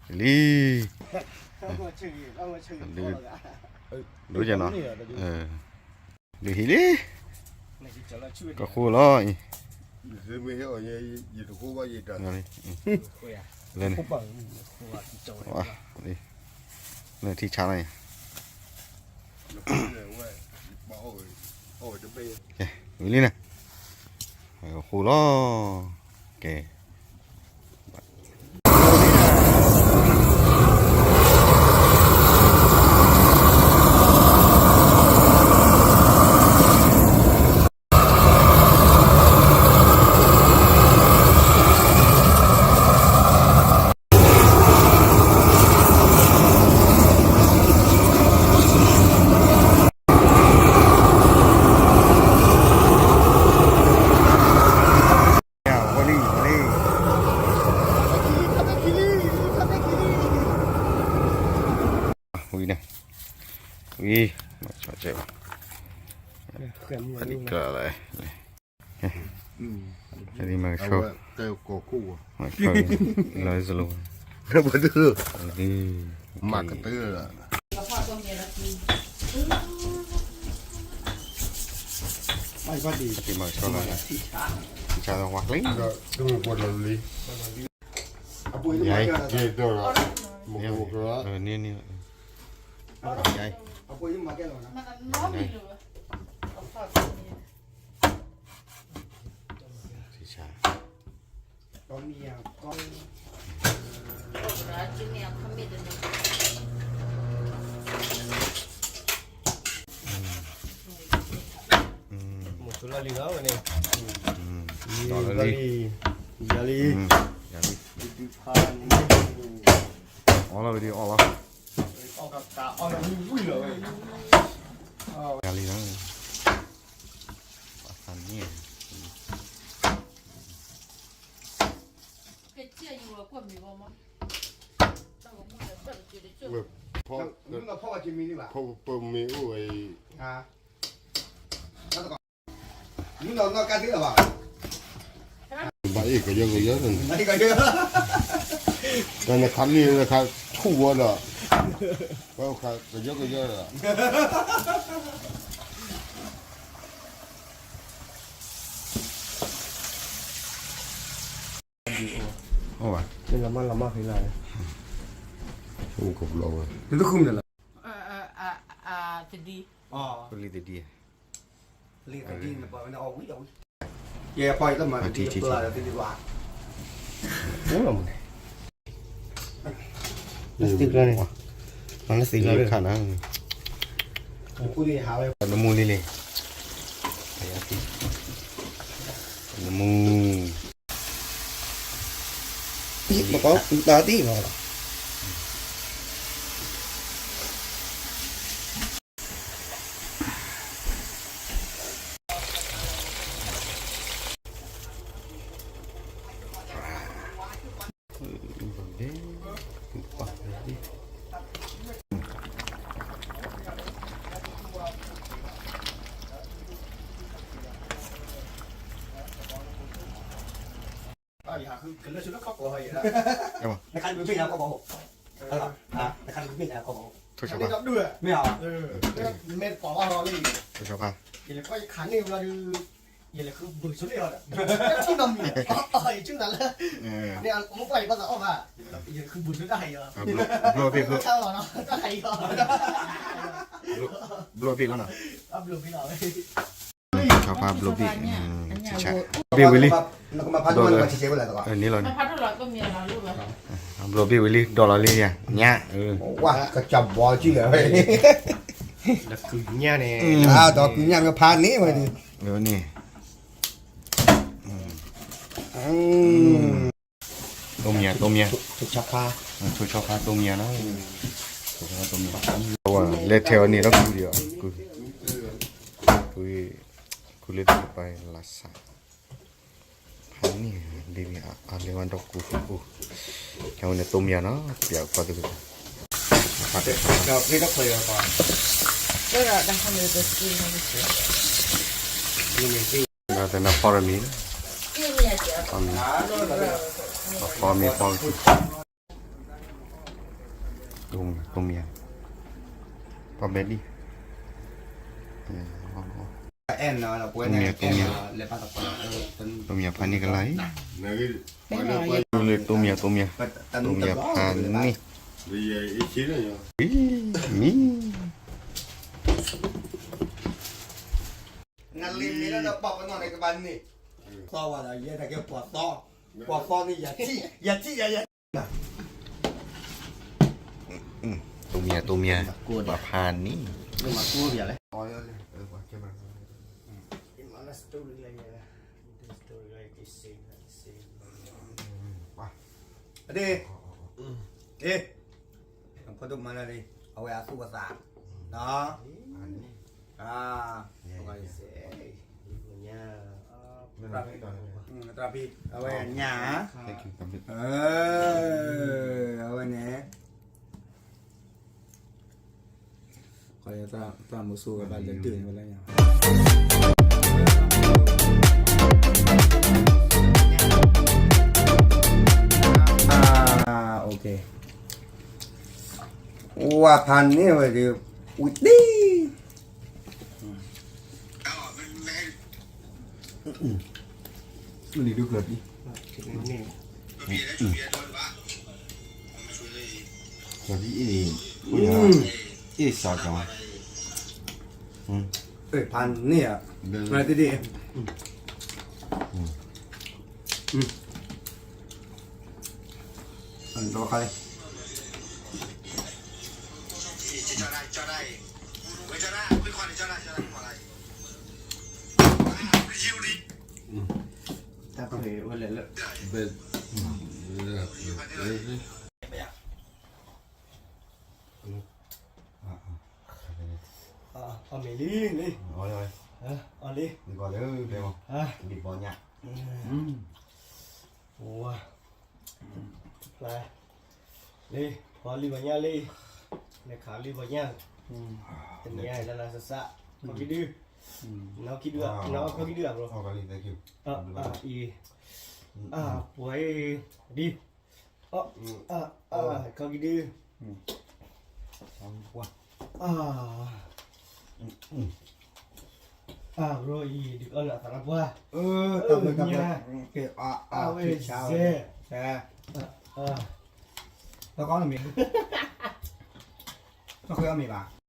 လံ, ဒုးနီၤ, ဒုးဟံးလံ, ကဃိလီၤအံၤ, လၢန့ၣ်, လၢထံဆါလီၤအံၤ, ဝံၤလံန့ၣ်, ကဃိလီၤ, ကဲ. ဝံၤန့ၣ်, ဝံၤ, မၤဆီၣ်ဘၣ်, အဒံးကြၢးလီၤ, အဒံးမၤဆီၣ်, မၤဆီၣ်, လီၤစလိ, မၤကတၢၢ်လီၤ. မၤဆီၣ်လီၤ, ထံဆါလီၤဝါကျ့, ယဲ, န့ၣ်, န့ၣ်, ယဲ, ထံဆါ မုၢ်သူလီၤလံလီၤဝဲန့ၣ်, ဒီးလံ, ယၤလံ, ယၤလံ, အီၣ်လီၤဝဲဒ်အီၣ်လီၤ, ယၤလံလီၤ, အသးန့ၣ် ဖီ, ဖီပမ့ၢ်အိၣ်ဝဲအံၤ, ဘၣ်အ့ၣ်ကယၢကယၢ, တၢ်နခးလံနခးဆူၣ်ဝဲဒီး, ကယၢကယၢဒီး အိၣ်ဘၣ်, လီၤမၢ်လီၤမၢ်ဖဲလၢ်, အိၣ်ကဘျီဝဲ, နတဃုမနုၤလီၤ, သဒံ, လံသဒံ, လံသဒံ, ယဲပှၤယတမၤသဒံပျၢ်ဒီးသဒံဘၣ်, အိၣ်လီၤမးန့ၣ်, လၢသ့ကျီန့ၣ်, လၢသ့ကျီခါနၤ, နမူလံလံ, နမူ ဘၣ်ကီးတၢ်တံၢ်မးလီၤ, နခးဒုးမ့ၢ်ညါကီၢ်ပှၤ, နခးဒုးမ့ၢ်ညါကီၢ်ပှၤ, ထိၣ်ဆီဖါ, မ့ၢ်အီၤ, ထိၣ်ဆီဖါ, ယလဲၤကွၢ်ယခးန့ၢ်ဘျီဒုး, ယလဲၤဃုဘုးဆိလ့ၣ်အီၤဒီး, ထံၣ်နီတမံၤ, ယဆိသးလၢ, န့ၣ်မိၢ်ပှၢ်ယဘၣ်သးအီၣ်ဘၣ်, ယလဲၤဃုဘုးဆိတၢ်ဟးအံၤအီၤ, ဘျီဘ့ၣ်ဘျီ, တၢ်ဟးအံၤအီၤ, ဘျီဘ့ၣ်လီၤနီၤ, ဘျီဘ့ၣ်လီၤ, ဆီဖါဘျီဘ့ၣ်, ဘ့ၣ်ဝံၤလံ, န့ၣ်လီၤန့ၣ်, ဘျီဘ့ၣ်ဝံၤလံ ဒီးလီၤလံယၤ, ညၣ်, ဒီးကုညၣ်န့ၣ်, ဒီးကုညၣ်မ့ၢ်ဖါန့ၣ်ဝဲန့ၣ်, န့ၣ်, တိမံၤ, တိမံၤ, ထိၣ်ဆီဖါတိမံၤနီၤ, လဲၤထဲအီၤန့ၣ်ဒီးကုဒံးအီၤ, ကုလၢတကပၤလၢ်ဆး, ဖးန့ၢ်, ဒ်န့ၣ်အါလဲၤဝဲဒီးကုအိၣ်, ဝဲန့ၣ်တိမံၤနီၤ, ပျဲကွၢ်တကပၤ, ဒီးသနဖီရမံၤ, ဖီမံၤဖီ, ဖီမံၤဖီ, ဖီမံၤဖီ, တိၢ်မံၤ, တိၢ်မံၤ, ပှၤဘဲဒံၣ်, တိၢ်မံၤ, တိၢ်မံၤ, တိၢ်မံၤဖးန့ၢ်ကလါအံၤ, တိၢ်မံၤ, တိၢ်မံၤ, တိၢ်မံၤဖးန့ၢ်, မံၤ, နလ့မ့ၢ်လၢနပာ်ပနီၣ်န့ၣ်ကဘၣ်န့ၣ်, သီဝဲဒီးယဲတၢ်ကဲပှၤသီ, ပှၤသီန့ၣ်ယၤထံၣ်, ယၤထံၣ်ယၤယၤ, တိၢ်မံၤ တိၢ်မံၤ, ပှၤဖးန့ၣ်, အဒ့ၣ်, ဖိဒိၣ်မၤလၢလံ, အဝဲအသူၣ်အသး, နီၤ, သရၣ်ဖံ, အဝဲညါ, အဝဲန့ၣ်, သရၣ်မုၣ်စိဝဲဘၣ်လဲၤဒုးန့ၣ်ဝဲလၢညါ, ဝၤဖးန့ၢ်ဝဲဒီး, ဝံၤတံၢ် ဖးန့ၢ်ဧါ, တဒ့ၣ်, တၢ်ဖဲအိၣ်လဲၣ်လၢ အီၣ်မ့ၤလံလံ, အီၣ်လံ, လံ, လံ, ဝါ, ဖျါ, လံ, ပှၤလံပှၤညၣ်လံ, လဲၤခးလံပှၤညၣ်, တနံၤအံၤလၢလၢစးစး, ခီၣ်ခံဒု, နီၢ်ခံဒု, နီၢ်ခီၣ်ခံဒုအဘျီ, အံၤ, အပှၤအံၤ, ဒ် အ, အ, ခီၣ်ခံဒု, အ, အဘျီအံၤ ဒုးအီၣ်လၢအသးလၢပှၢ်, အဝဲစဲး, တၢ်မ့ၢ်, တၢ်မ့ၢ်ဘၣ်